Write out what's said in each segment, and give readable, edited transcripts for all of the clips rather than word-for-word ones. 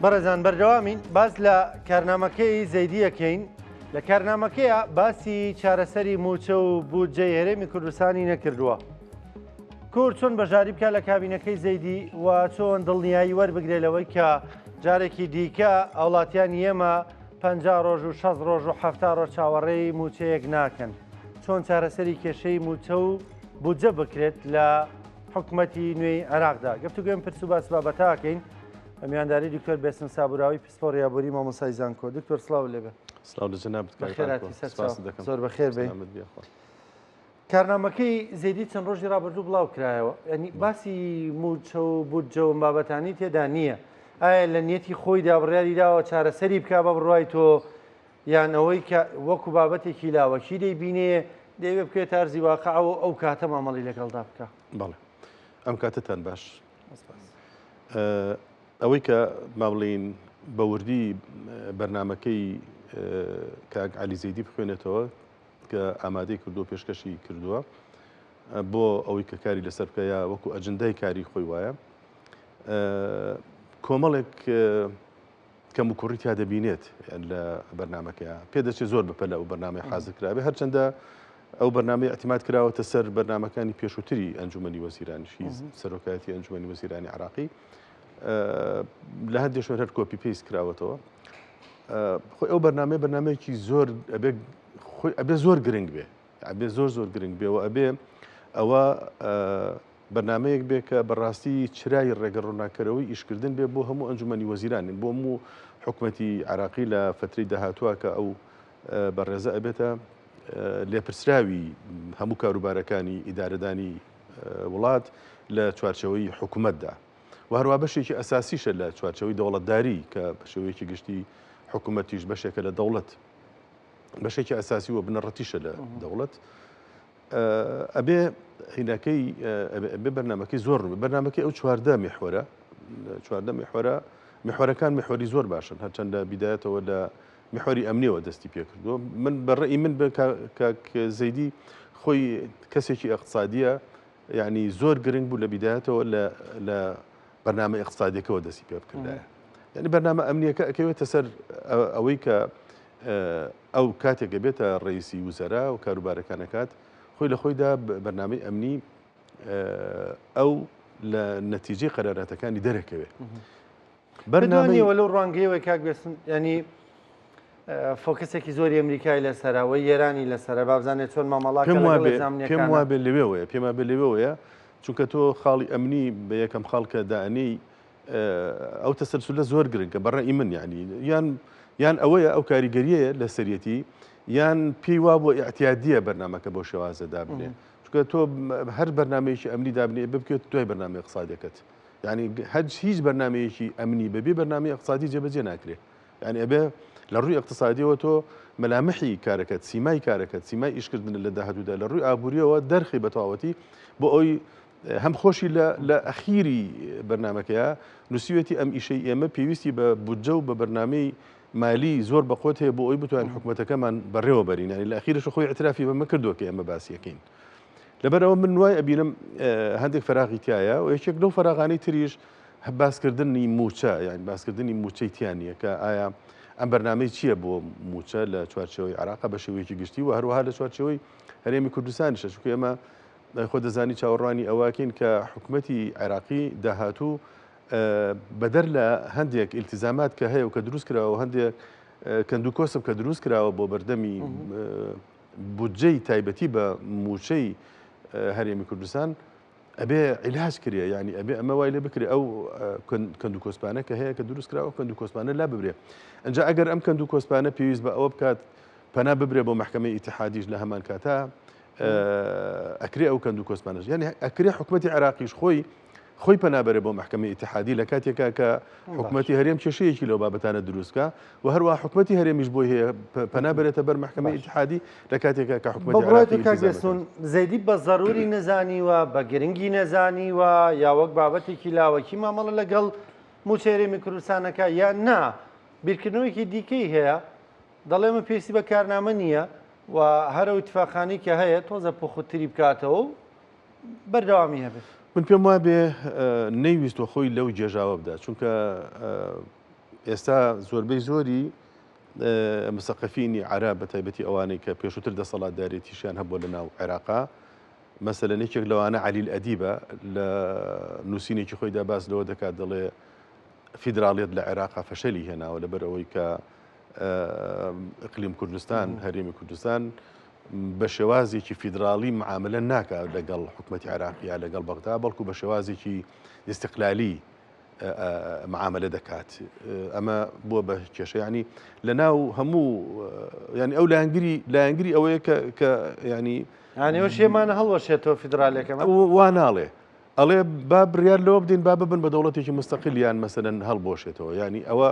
بەڕێزان بەردەوامین باس لە کارنامەکەی زەیدی ئەکەین لە کارنامەکەیە باسی چارەسەری موچە و بودجەی هەرێمی کوردستانی نەکردووە. کورد چۆن بەشداری بکە لە کابینەکەی زەیدی و چۆن دڵنیایی وەربگرێ لەوەی کە جارێکی دیکە ئەوڵاتیانی ئێمە 50 ڕۆژ و 60 ڕۆژ و 70 ڕۆژ چاوەڕێی موچەیەک ناکەن چۆن چارەسەری کێشەی موچە و بودجە بکرێت لە حکومەتی نوێی عێراقدا گفتوگۆی پرس و باس بابەتاکەین بە میوانداری دکتۆر بێسن سابوراوی پسپۆڕی ئابووری مامۆستای زانکۆ. دکتۆر سڵاو لێبێ. سڵاو لە جەنابت کاک بەخێرهاتی ئاکۆ. سەرچاو. سپاست دەکەم. زۆر بەخێر بێی. سەلامەت بی یاخوا. کارنامەکەی زەیدی چەند ڕۆژی ڕابردوو بڵاو کرایەوە. یانی باسی مووچە و بودجە و بابەتانی تێدا نییە. ئایا لە نیەتی خۆیدا بڕیاری داوە چارەسەری بکا بە بڕوای تۆ یان ئەوەی کە وەکو بابەتێکی لاوەکی دەیبینێ دەیەوێ بکەوێتە ئەرزی واقعەوە و ئەو کاتە مامەڵەی لەگەڵدا بکا؟ بەڵێ. ئەم کاتەتان باش. ئەوەی کە با بڵێین بە وردی بەرنمەکەی کاک علی زەیدی بخوێنێتەوە کە ئامادەی کردو پێشکەشی کردووە بۆ ئەوەی کە کاری لەسەر بکە یا وەکو ئەجندای کاری خۆی وایە کۆمەڵێک کەموکوڕی تیا دەبینێت لە بەرنامەکەیا. پێدەچێت زۆر بەپەلە ئەو بەرنامەی حازر کرابێ، هەرچەندە ئەو بەرنامەی ئیعتیماد کراوەتە سەر بەرنامەکانی پێشووتری ئەنجومەنی وەزیرانیش، هی سەرۆکایەتی ئەنجومەنی وەزیرانی عێراقی لە هەندێک شوێن هەر copy paste کراوەتەوە. خۆی ئەو بەرنامەیە بەرنامەیەکی زۆر ئەبێ خۆی ئەبێ زۆر گرنگ بێ، ئەبێ زۆر زۆر گرنگ بێ و ئەبێ ئەوە بەرنامەیەک بێ کە بەڕاستی چرای ڕێگە ڕووناککەرەوەی ئیشکردن بێ بۆ هەموو ئەنجومەنی وەزیران بۆ هەموو حکومەتی عێراقی لە فەترەی داهاتووە کە ئەو بەڕێزە ئەبێتە لێپرسراوی هەموو کاروبارەکانی ئیدارەدانی وڵات لە چوارچەوەی حکومەتدا و هەروە بەشێکی ئەساسیشە لە چوارچەوەی دەوڵەتداری کە بە شێوەیەکی گشتی حکوومەتیش بەشێکە لە دەوڵەت بەشێکی ئەساسی و بنەڕەتیشە لە دەوڵەت. ئەبێ هینەکەی ئەبێ بەرنامەکەی زۆر ڕوون بەرنامەکەی ئەو 14 میحوەرە 14 میحوەرە میحوەرەکان میحوەری زۆر باشن هەرچەند لە بیدایەتەوە لە میحوەری ئەمنیەوە دەستی پێکردووە من بەڕێی من بە کاک زەیدی خۆی کەسێکی ئەقتصادیە یعنی زۆر گرنگ بوو لە بیدایەتەوە لە لە بەرنامە ئیقتسادیەکەوە دەستی پێ بکردایە یعنی بەرنامە ئەمنیەکە ئەکەوێتە سەر ئەوەی کە ئەو کاتێک بێتە ڕئیسی وزەرا و کاروبارەکانەکات خۆی لە خۆیدا بەرنامەی ئەمنی ئەو لە نەتیجەی قەراراتەکانی دەرەکەوێت. بەرنامەیەوە لەو ڕوانگەیەوە کاک بێسن ینی focus ێکی زۆری ئەمریکای لەسەرە و ئێرانی لەسەرە بابزانێت چۆن مامەڵا پێم وابێ پێم وابێ لەوێوەیە پێم وابێ لەوێوەیە چونکە تۆ خاڵی ئەمنی بە یەکەم خاڵ کە دانێی ئەو تەسەلسولە زۆر گرنگە بە ڕەئی من یعنی یان یان ئەوەیە ئەو کاریگەریەیە لەسەرەتی یان پێی وا بۆ ئیعتیادیە بەرنامەکە بۆ شێوازە دابنێ چونکە تۆ هەر بەرنمەیەکی ئەمنی دابنێ ببکێت دوای بەرنامەی اقتصادەکەت یعنی هەج هیچ بەرنمەیەکی ئەمنی بەبێ بەرنامەی اقتصادی جێبەجێ ناکرێ یعنی ئەبێ لە ڕووی اقتصادیەوە تۆ مەلامحی کارەکەت سیمای کارەکەت سیمای ئیشکردن لە داهاتوودا لە ڕووی ئابووریەوە دەرخی بە تەواوەتی بۆ ئەوی هەم خۆشی لە ئەخیری بەرنمەکەیە نووسیوێتی ئەم ئیشەی ئێمە پێویستی بە بودجە و بە بەرنمەی مالی زۆر بەقوت هەیە بۆ ئەوی بتوان حکوومەتەکەمان بەڕێوە بەرین ینی لە ئەخیرش خۆی اعترافی بەمە کردووە کە ئێمە باسیەکەین لەبەرەوە من وای ئەبینم هەندێک فراغی تایە و یەکێک لەو فراغانی تریش باسکردنی مووچە یان باسکردنی مووچەی تیا نییە کە ئایا ئەم بەرنامەی چییە بۆ مووچە لە چوارچێوەی عێراق بە شێوەیەکی گشتی و هەروەها لە چوارچێوەی هەرێمی کوردستانیشە چونکە ئێمە خۆ دەزانی چاوەڕوانی ئەوەکەین کە حکوومەتی عێراقی داهاتوو بەدەر لە هەندێک ئیلتیزامات کە هەیە و کە دروست کراوە و هەندێک کەند و کۆسپ کە دروست کراوە بۆ بەردەمی بودجەی تایبەتی بە مووچەی هەرێمی کوردستان ئەبێ عیلاج کرێ یانی ئەبێ ئەمە وای لێ بکرێ ئەو کەند و کۆسپانە کە هەیە کە دروست کراوە کەند و کۆسپانە لا ببرێ ئەجا ئەگەر ئەم کەند و کۆسپانە پێویست بە ئەوە بکات پەنا ببرێ بۆ مەحکەمەی ئیتحادیش لە هەمان کاتا ئەکرێ ئەو کەند و کۆسپانەش یعنی ئەکرێ حکوومەتی عێراقیش خۆی خۆی پەنا بەرێ بۆ مەحکەمەی ئیتحادی لە کاتێکا کە حکومەتی هەرێم کێشەیەکی لەو بابەتانە دروستکا و هەروە حکومەتی هەرێمیش بۆی هەیە پەنا بەرێتە بەر مەحکەمەی ئیتحادی لە کاتێکا کە حکومەتی عێراقی بێسون زەیدی بە زەروری نەزانیوە بە گرنگی نەزانیوە یا وەک بابەتێکی لاوەکی مامەڵە لەگەڵ مووچەی هەرێمی کوردستانەکە یان نا بیرکردنەوەیەکی دیکەی هەیە دەڵێ من پێویستی بە کارنامە نییە و هەر ئەو ئیتفاقانەی کە هەیە تۆزە پوختتری بکاتەوە و بەردەوامی هەبێت. من پێم وابێ نەیویستوە خۆی لەو گێژاوە بدات چونکە ئێستا زۆربەی زۆری مسەقەفینی عەرەب بە تایبەتی ئەوانەی کە پێشووتر دەسەڵاتدارێتیشیان هەبووە لە ناو عێراقا مەسەلەن یەکێک لەوانە عەلیل ئەدیبە لە نووسینێکی خۆیدا باس لەوە دەکات دەڵێ فیدراڵیت لە عێراقا فەشەلی هێناوە لەبەر ئەوەی کە ئەقلیم کوردستان هەرێمی کوردستان بە شێوازێکی فیدراڵی معاملە ناکات لەگەڵ حکوومەتی عێراقیە لەگەڵ بەغدا بەڵکو بە شێوازێکی ئیستقلالی معاملە دەکات ئەمە بووە بە کێشە ینی لە ناو هەموو ینی ئەو لایەنگری لایەنگری ئەوەیە کە ینی یانەوە شێمانە هەڵوەشێتەوە فیدرالەکە وا ناڵێ ئەڵێ با بڕیار لەوە بدەین با ببن بە دەوڵەتێکی مستەقل یان مەسەلەن هەڵبۆشێتەوە ینی ئەوە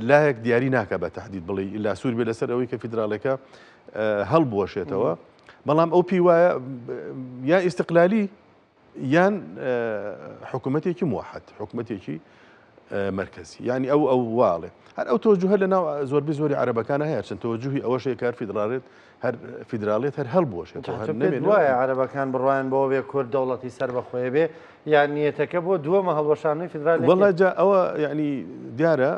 لایەک دیاری ناکە بە تهدید بڵێ لا سوور بێ لەسەر ئەوەی کە فیدراڵەکە هەڵبوەشێتەوە بەڵام ئەو پێی وایە یا ئیستقلالی یان حکوومەتێکی موحد حکوومەتێکی مەرکەزی یعنی ئەو ئەو واڵێ هەر ئەو تۆجوهە لە ناو زۆربەی زۆری عەرەبەکانە هەیە چەند تۆجوهی ئەوەشەیە کار فیدراڵێت هەر فیدراڵێت هەر هەڵبوەشێتەوە هەر نەمێنێت. وایە عەرەبەکان بڕوایان بەوە بێ کورد دەوڵەتی سەربەخۆیە بێ یان نیەتەکە بۆ دووەمە هەڵوەشانەوەی فیدراڵێت وەڵا جا ئەوە یعنی دیارە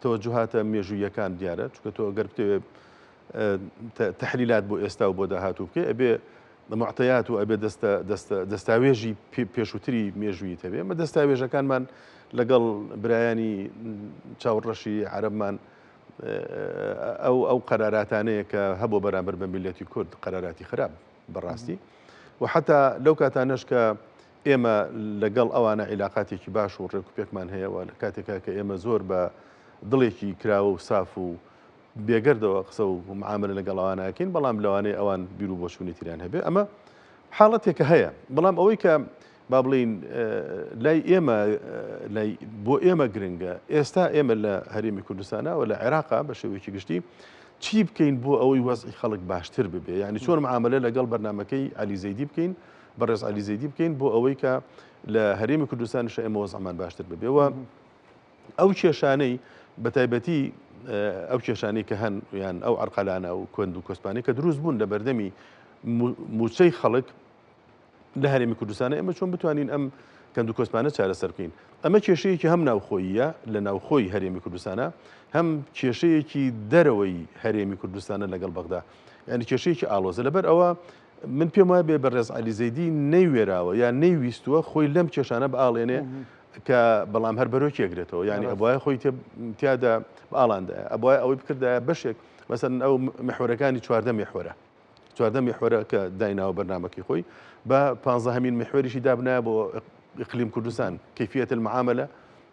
تەوەجوهاتە مێژوویەکان دیارە چونکە تۆ گەر بتەوێ تەحلیلات بۆ ئێستا و بۆ داهاتوو بکەی ئەبێ معتەیات و ئەبێ دەستە دەستە دەستاوێژی پێشووتری مێژوویت هەبێ ئەمە دەستاوێژەکانمان لەگەڵ برایانی چاوڕەشی عەرەبمان ئەو ئەو قەراراتانەیە کە هەبوو بەرامبەر بە میلەتی کورد قەراراتی خراپ بەڕاستی و حتا لەو کاتانەش کە ئێمە لەگەڵ ئەوانە عیلاقاتێکی باش و ڕێک و پێکمان هەیە و لە کاتێکا کە ئێمە زۆر بە دڵێکی کراوە و ساف و بێگەردەوە قسە و معاملە لەگەڵ ئەوانە ئەکەین، بەڵام لەوانەیە ئەوان بیر و بۆچوونی تریان هەبێ. ئەمە حاڵەتێکە هەیە، بەڵام ئەوەی کە با بڵێین لای ئێمە لای بۆ ئێمە گرنگە ئێستا ئێمە لە هەرێمی کوردستانە و لە عێراقا بە شێوەیەکی گشتی چی بکەین بۆ ئەوەی وەزعی خەڵک باشتر ببێ یعنی چۆن معاملە لەگەڵ بەرنمەکەی عەلی زەیدی بکەین بەڕێز عەلی زەیدی بکەین بۆ ئەوەی کە لە هەرێمی کوردستانیش ئێمە وەزعمان باشتر ببێ و ئەو کێشانەی بەتایبەتی ئەو کێشانەی کە هەن یان ئەو عەرقەلانە و کۆند و کۆسپانەی کە دروست بوون لە بەردەمی موچەی خەڵک لە هەرێمی کوردستانە ئێمە چۆن بتوانین ئەم کەند و کۆسپانە چارەسەر بکەین ئەمە کێشەیەکی هەم ناوخۆییە لە ناوخۆی هەرێمی کوردستانە هەم کێشەیەکی دەرەوەی هەرێمی کوردستانە لەگەڵ بەغدا یعنی کێشەیەکی ئاڵۆزە لەبەر ئەوە من پێم وایە بێ بەڕێز عەلی زەیدی نەیوێراوە یان نەیویستووە خۆی لەم کێشانە بئاڵێنێ کە بەڵام هەر بەرۆکی ئەگرێتەوە یعنی ئەبواە خۆی تیادا ئاڵاندایە ئەبواە ئەوەی بکردایە بەشێک مەسەن ئەو محوەرەکانی 14 محوەرە 14 محوەرە کە دایناوە بەرنمەکەی خۆی بە پانزەهەمین محوەریشی دابنایە بۆ إقليم كردستان كيفية المعاملة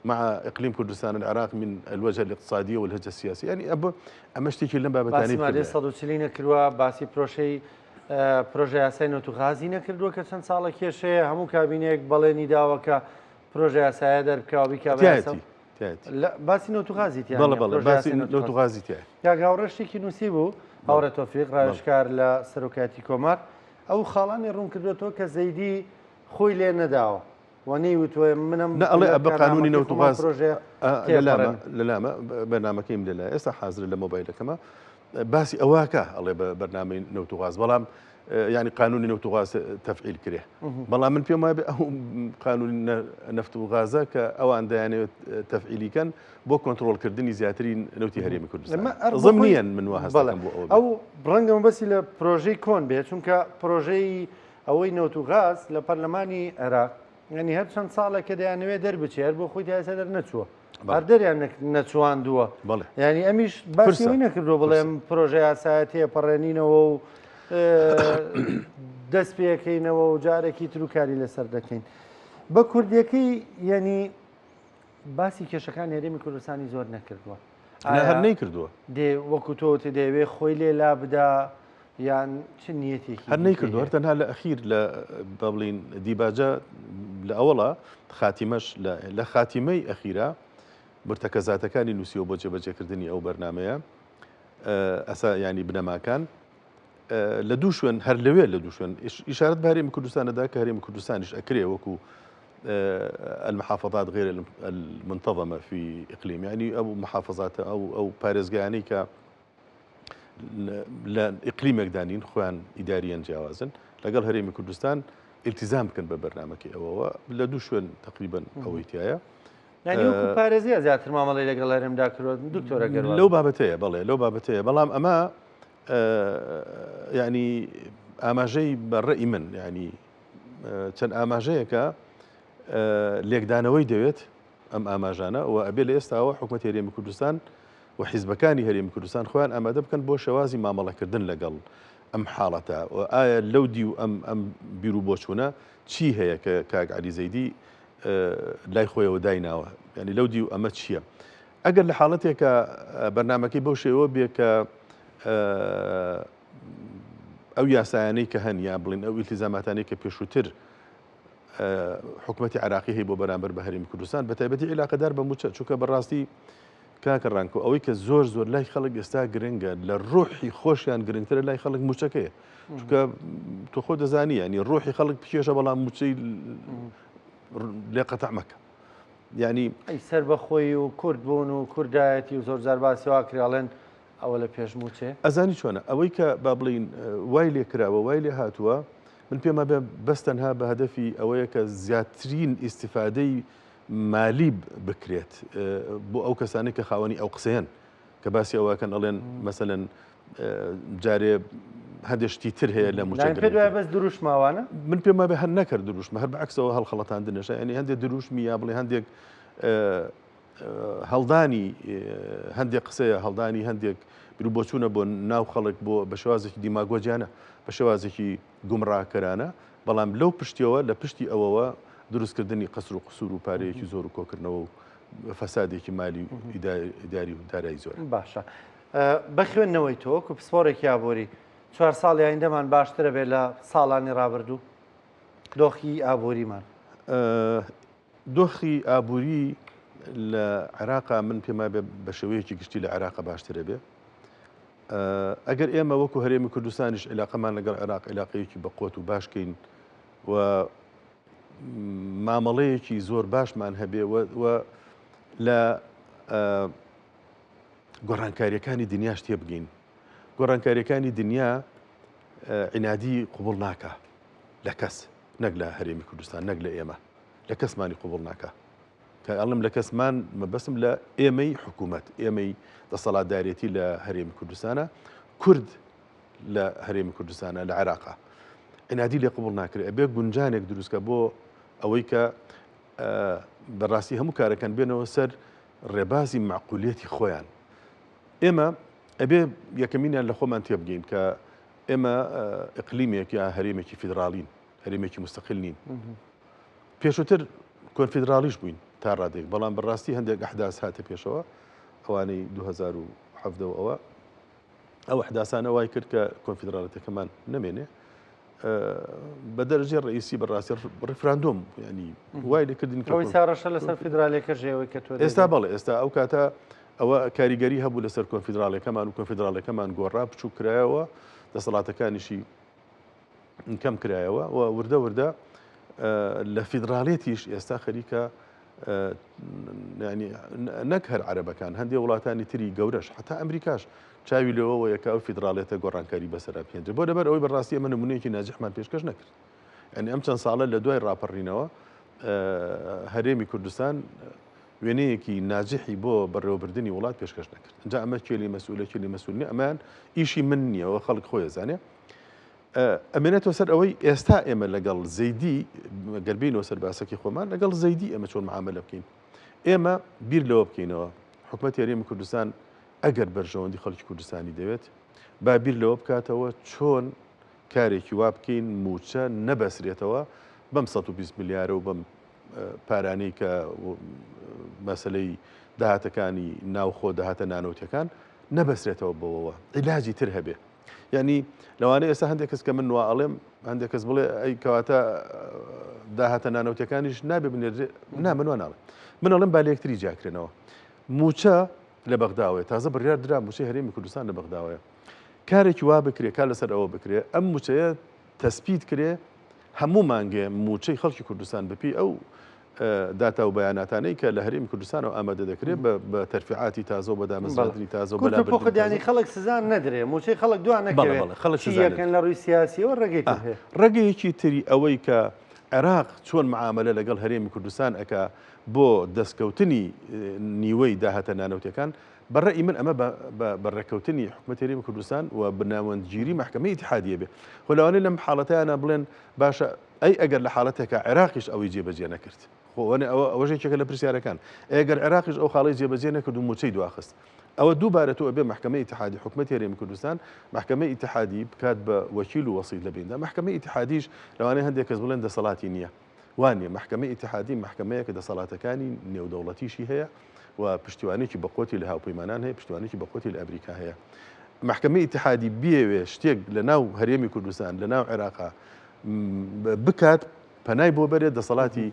مع إقليم كردستان العراق من الوجه الاقتصادي والوجه السياسي يعني أب ئەمە شتێکی لەم بابەتانەی باسی مادەی بکردایە. 140 نەکردووە باسی پرۆشەی پرۆژە یاسای نەوت و غازی نەکردووە کە چەند ساڵە کێشەیە هەموو کابینەیەک بەڵێنی داوە کە پرۆژە یاسایە دەربکا و بیکا بە یاسا. تیایەتی تیایەتی. لە باسی نەوت و غازی تیا بەڵێ نییە، بەڵێ پرۆژە باسی یاسای نەوت و نەوت و غاز. غازی تیایە. کاک هاوڕێ شتێکی نووسی بوو بەڵێ هاوڕێ تۆفیق بەڵێ. ڕاوێژکار لە سەرۆکایەتی کۆمار ئەو خاڵانی ڕوون کردوێتەوە کە زەیدی خۆی لێ نەداوە و نەیوتووە منم نا ئەڵێ لە ئەبە قانونی کارنامەکەی نەوت و خۆمان غاز پرۆژەیە لەلامە تێپەڕێنن. لەلامە بەرنامەکەیم لەلا ئێستا حازرە لە مۆبایلەکەمە باسی ئەوەکە ئەڵێ بە بەرنامەی نەوت و غاز بەڵام یعنی قانونی نەوت و غاز تەفعیل کرێ بەڵام من پێم وایە ئەو قانونی نەفت و غازە کە ئەوان دەیانەوێت تەفعیلی کەن بۆ کۆنترۆڵکردنی زیاتری نەوتی هەرێمی کوردستان ضمنیان من وا هەست دەکەم بۆ ئەوە ئەو ڕەنگە مەبەستی لە پرۆژەی کۆن بێت چونکە پرۆژەی ئەوەی نەوت و غاز لە پەرلەمانی عێراق یعنی هەر چەند ساڵێک کە دەیانەوێت دەربچێ هەر بۆ خۆی تا ئێستا دەرنەچووە هەر دەریان نەچواندووە یعنی ئەمیش باسی ئەوەی نەکردووە بڵێم پرۆژە یاسایە تێپەڕێنینەوە و دەست پێکەینەوە و جارێکی تر و کاری لەسەر دەکەین بە کوردیەکەی یعنی باسی کێشەکانی هەرێمی کوردستانی زۆر نەکردووە. نا هەر نەیکردووە. دێ وەکو تۆ وتت دەیەوێ خۆی لێ لابدا یان چ نیەتێکی هەر دیکەی نەیکردووە هەر هەیە؟ تەنها لە ئەخیر لە با بڵێین دیباجە لە ئەوەڵا خاتیمەش لە لە خاتیمەی ئەخیرا مرتەکەزاتەکانی نووسیوە بۆ جێبەجێکردنی ئەو بەرنامەیە ئەسا یانی بنەماکان لە دوو شوێن هەر لەوێ لە دوو شوێن ئیشارەت بە هەرێمی کوردستان ئەدا کە هەرێمی کوردستانیش ئەکرێ وەکو المحافظات غير المنتظمة في إقليم يعني ئەو محافظاتە ئەو ئەو پارێزگایانەی کە لە ئیقلیمێکدا نین خۆیان ئیداریان جیاوازن لەگەڵ هەرێمی کوردستان التزام بکەن بە بەرنامەکەی ئەوەوە لە دوو شوێن تقریبا ئەوەی تایە. یانی وەکو پارێزگا زیاتر مامەڵەی لەگەڵ هەرێمدا کردووە دکتۆر ئەگەر وا لەو بابەتەیە بەڵێ لەو بابەتەیە بەڵام ئەمە یعنی ئاماژەی بە ڕێی من یعنی چەند ئاماژەیەکە لێکدانەوەی دەوێت ئەم ئاماژانە و ئەبێ لە ئێستاوە حکوومەت هەرێمی کوردستان و حیزبەکانی هەرێمی کوردستان خۆیان ئامادە بکەن بۆ شێوازی مامەڵەکردن لەگەڵ ئەم حاڵەتە و ئایا لەو دی و ئەم ئەم بیر و بۆچوونە چی هەیە کە کاک عەلی زەیدی لای خۆیەوە دایناوە یعنی لەو دی و ئەمە چییە ئەگەر لە حاڵەتێکە بەرنمەکەی بەو شێوە بێ کە ئەو یاسایانەی کە هەن یا بڵین ئەو ئیلتیزاماتانەی کە پێشووتر حکومەتی عراقی هەیە بۆ بەرامبەر بە هەرێمی کوردستان بە تایبەتی عیلاقەدار بە موچە چونکە بەڕاستی کاکە ڕانکۆ ئەوەی کە زۆر زۆر لای خەڵک ئێستا گرنگە لە ڕۆحی خۆشیان گرنگترە لای خەڵک موچەکەیە چونکە تۆ خۆ دەزانی ینی ڕۆحی خەڵک بکێشە بەڵام موچەی لێ قەتع مەکە یعنی ئەی سەربەخۆیی و کورد بوون و کوردایەتی و زۆر جار باسی وا کرێ ئەڵێن ئەوە لە پێش مووچەیە؟ ئەزانی چۆنە ئەوەی کە با بڵێین وای لێ کراوە وای لێ هاتووە من پێم وابێ بەس تەنها بە هەدەفی ئەوەیە کە زیاترین ئیستیفادەی مالی بکرێت بۆ ئەو کەسانەی کە خاوەنی ئەو قسەیەن کە باسی ئەوەکەن ئەڵێن مەسەلەن جارێ هەندێک شتی تر هەیە لە مووچە پێ دوای بەس دروشماوانە من پێم وابێ هەر نەکرد دروشمە هەر بەعکسەوە هەڵخەڵەتاندنەشە یعنی هەندێک دروشمی یا بڵێ هەندێک هەڵدانی هەندێک قسەیە، هەڵدانی هەندێک بیروبۆچوونە بۆ ناو خەڵک بۆ بە شێوازێکی دیماگۆجیانە، بە شێوازێکی گومڕاکەرانە، بەڵام لەو پشتیەوە لە پشتی ئەوەوە دروستکردنی قەسر و قسوور و پارەیەکی زۆر و کۆکردنەوە و فەسادێکی مالی و ئیداری و دارایی زۆرە. باشە بە خوێندنەوەی تۆ وەکو پسپۆڕێکی ئابووری چوار ساڵی ئایندەمان باشترە بێت لە ساڵانی ڕابردوو دۆخی ئابووریمان؟ دۆخی ئابووری لە عێراقا من پێم وابێ بە شێوەیەکی گشتی لە عێراقا باشترە بێ. ئەگەر ئێمە وەکو هەرێمی کوردستانیش عیلاقەمان لەگەڵ عێراق عیلاقەیەکی بەقوت و باشکەین و مامەڵەیەکی زۆر باشمان هەبێ و لە گۆڕانکاریەکانی دنیاش تێبگەین. گۆڕانکاریەکانی دنیا عنادی قوبڵ ناکە لە کەس نەک لە هەرێمی کوردستان نەک لە ئێمە. لە کەسمانی قبوڵ ناکا. کە ئەڵێم لە کەسمان مەبەستم لە ئێمەی حکوومەت، ئێمەی دەسەڵاتدارێتی لە هەرێمی کوردستانە، کورد لە هەرێمی کوردستانە لە عێراقا. عنادی لێ قبوڵ ناکرێ. ئەبێ گونجانێک دروستکە بۆ ئەوەی کە بەڕاستی هەموو کارەکان بێنەوە سەر ڕێبازی مەعقولیەتی خۆیان. ئێمە ئەبێ یەکەمینیان لە خۆمان تێبگەین کە ئێمە ئیقلیمێک یا هەرێمێکی فیدراڵین. هەرێمێکی مستەقل نین. پێشووتر کۆنفیدراڵیش بووین تا ڕادەیەک، بەڵام بەڕاستی هەندێک ئەحداس هاتە پێشەوە، ئەوانەی 2017 و ئەوە، ئەو ئەحداسانە وای کرد کە کۆنفیدراڵەتەکەمان نەمێنێ. بە دەرەجەی ڕئیسی بەڕاستی ڕیفراندۆم ینی وای لێکردن کە ئەوەی ساڕەشە لەسەر فیدراالەکە ژێوەی کە تۆ ئێستا بەڵێ ئێستا ئەو کاتە ئەوە کاریگەری هەبوو لەسەر کۆنفیدراڵەکەمان و کۆنفیدراڵەکەمان گۆڕا بچوو کرایەوە دەسەڵاتەکانیشی کەم کرایەوە و وردە وردە لە فیدراڵێتیش ئێستا خەریکە نەک هەر عەرەبەکان هەندێک وڵاتانی تری گەورەش حتا ئەمریکاش چاوی لەوەوەیە کە ئەو فیدراڵێتە گۆڕانکاری بەسەرا بهێنرێت بۆ لەبەر ئەوەی بەڕاستی ئەمە نمونەیەکی ناجحمان پێشکەش نەکرد یعنی ئەم چەند ساڵە لە دوای ڕاپەڕینەوە هەرێمی کوردستان وێنەیەکی ناجحی بۆ بەڕێوەبردننی وڵات پێشکەش نەکرد ئەجا ئەمە کێلی مەسئولە کێلی مەسئول نیە ئەمان ئیشی من نییەوە خەڵک خۆی زانێ ئەمێنێتەوە سەر ئەوەی ئێستا ئێمە لەگەڵ زەیدی گەر بینەوە سەر باسەکەی خۆمان لەگەڵ زەیدی ئێمە چۆن معاملە بکەین ئێمە بیر لەوە بکەینەوە حکومەتی هەرێمی کوردستان ئەگەر بەرژەوەندی خەڵکی کوردستانی دەوێت با بیر لەوە بکاتەوە چۆن کارێکی وا بکەین موچە نەبەسرێتەوە بەم 120 ملیارە و بەم پارانەی کە مەسلەی داهاتەکانی ناوخۆ داهاتە نانەوتەکان نەبەسرێتەوە بەوەوە عیلاجی تر هەبێ یعنی لەوانەیە ئێستا هەندێک کەس کە من وا ئەڵێم هەندێک کەس بڵێ ئەی کەواتە داهاتە نانەوتەکانیش نابێ بنێردرێ نا من وا ناڵێم من ئەڵێم با لە یەکتری جیاکرێنەوە موچە لە بەغداوەیە تازە بڕیار درا موچەی هەرێمی کوردستان لە بەغداوەیە کارێکی وا بکرێ کار لەسەر ئەوە بکرێ ئەم موچەیە تەسپیت کرێ هەموو مانگێ موچەی خەڵکی کوردستان بەپێی ئەو داتا و بەیاناتانەی کە لە هەرێمی کوردستانەوە ئامادە دەکرێت بە تەرفیعاتی تازە و بە دامەزراندنی تازە و بە لابردنی تازە. کورت و پوخت خەڵک سزا نەدرێ، مووچەی خەڵک دوا نەکەوێ، خەڵک چی یەکەن لە ڕووی سیاسییەوە ڕێگەی تر هەیە. ڕێگەیەکی تری ئەوەی کە عێراق چۆن معامەلە لەگەڵ هەرێمی کوردستان ئەکا بۆ دەستکەوتنی نیوەی داهاتە نانەوتیەکان، بە ڕەئی من ئەمە بە ڕێککەوتنی حکومەتی هەرێمی کوردستان و بە ناوەندگیری مەحکەمەی ئیتیحادیە بێ. خۆ لەوانەیە لەم حاڵەتەیانە بڵێن باشە ئەی ئەگەر لە حاڵەتێکا عێراقیش ئەوەی جێبەجێ نەکرد؟ خۆ ئەوە ئەوەش یەکێکە لە پرسیارەکان. ئەی ئەگەر عێراقیش ئەو خاڵەی جێبەجێ نەکرد و مووچەی دواخست؟ ئەوە دووبارە تۆ ئەبێ مەحکەمەی ئیتیحادی حکومەتی هەرێمی کوردستان مەحکەمەی ئیتیحادی بکات بە وەکیل و وەسیت لە بیندا. مەحکەمەی ئیتیحادیش لەوانەیە هەندێک کەس بڵێن دەسەڵاتی نییە. وا نییە. مەحکەمەی ئیتیحادی مەحکەمەیەکە دەسەڵاتەکانی نێودەوڵەتیشی هەیە و پشتیوانێکی بەقوەتی لە هاوپەیمانان هەیە، پشتیوانێکی بەقوەتی لە ئەمریکا هەیە. مەحکەمەی ئیتیحادی بیەوێ شتێک لە ناو هەرێمی کوردستان، لە ناو عێراقا بکات، پەنای بۆ بەرێت، دەسەڵاتی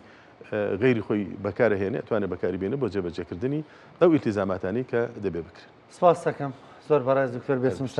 غەیری خۆی بەکارەهێنێ، ئەتوانێ بەکاری بێنێ بۆ جێبەجێکردنی ئەو ئیلتیزاماتانەی کە دەبێ بکرێن. سپاست دەکەم زۆر بەڕێز دکتۆر بێسم.